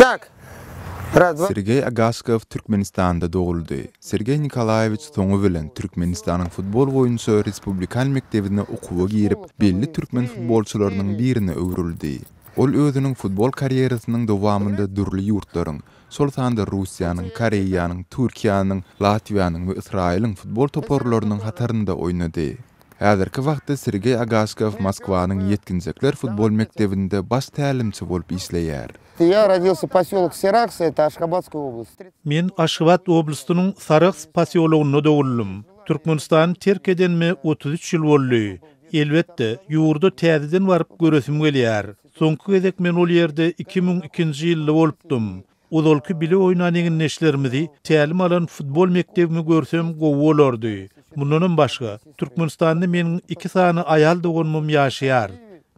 Tak. Raz, dwa. Sergeý Agaşkow Türkmenistanda doguldy. Sergeý Nikolaýewiç soňy bilen Türkmenistanyň futbol boýunça respublikan mekdebine okuwa girip, belli türkmen futbolçylarynyň birine öwrüldi. Ol özüniň futbol karýerasynyň dowamynda dürli ýurtlaryň, şol sanda Russiýanyň, Koreýanyň, Türkiýäniň, Latwiýanyň we Ysraýylyň futbol toparlarynyň hatarynda oýnady. Häzirki wagtda Sergeý Agaşkow Moskwanyň ýetginjekler futbol mekdebinde baş tälimçi bolup işleýär. Ýa rodilsya posýolok Seraks, eta Aşgabatskaýa oblast. Men Aşgabat oblastynyň Sarahs posýologynda doguldym. Türkmenistany terk edenime 33 ýyl boldy. Elbetde, ýurda täzeden baryp göresim gelýär. Soňky gezek men ol ýerde 2002-nji ýylda bolupdym. Ozalky bile oýnan egindeşlerimizi, tälim alan futbol mekdebimi görsem gowy bolardy. Mundanam başga, Türkmenistanda meniň iki sany aýal doganymam ýaşaýar.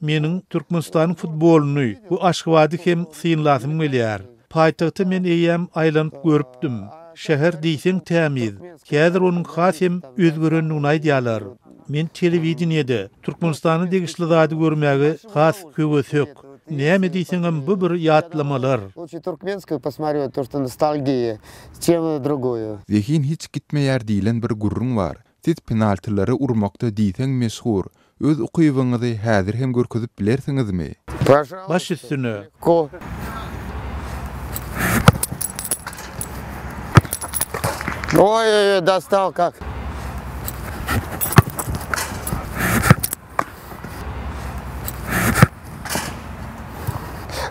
Meniň Türkmenistanyň futbolyny we Aşgabady hem synlasym gelýär. Paýtagta men eýýäm aýlanyp görüpdim. Şäher diýseň tämiz. Häzir onuň has hem özgerendigini aýdýarlar. Men telewideniýede Türkmenistana degişli zady görmäge has höwesek. Näme diýseňem bu bir ýatlamalar. Zehin hiç gitmeýär diýlen bir gürrüň bar. Siz penaltilere urmakda diýseň meşhur. Öz ukybyňyzy häzir hem görkezip bilersiňizmi? Baş üstüne. Oý-oý-oý, dostal kak.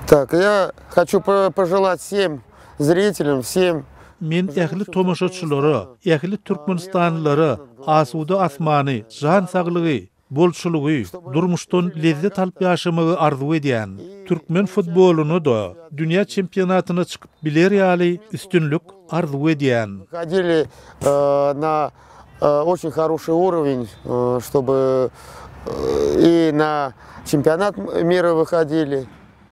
Tak, ýa haçu poželat wsem zritelýam, wsem. Men ähli tomaşaçylara, ähli türkmenistanlylara asuda asmany, jan saglygy, bolçulygy, durmuşdan lezzet alyp ýaşamagy arzuw edýän. Türkmen futbolyna-da dünýä çempionatyna çykyp biler ýaly üstünlik arzuw edýän. Wyhodili na oçin horoşiý urowen, ştoby i na çempionat mira wyhodili.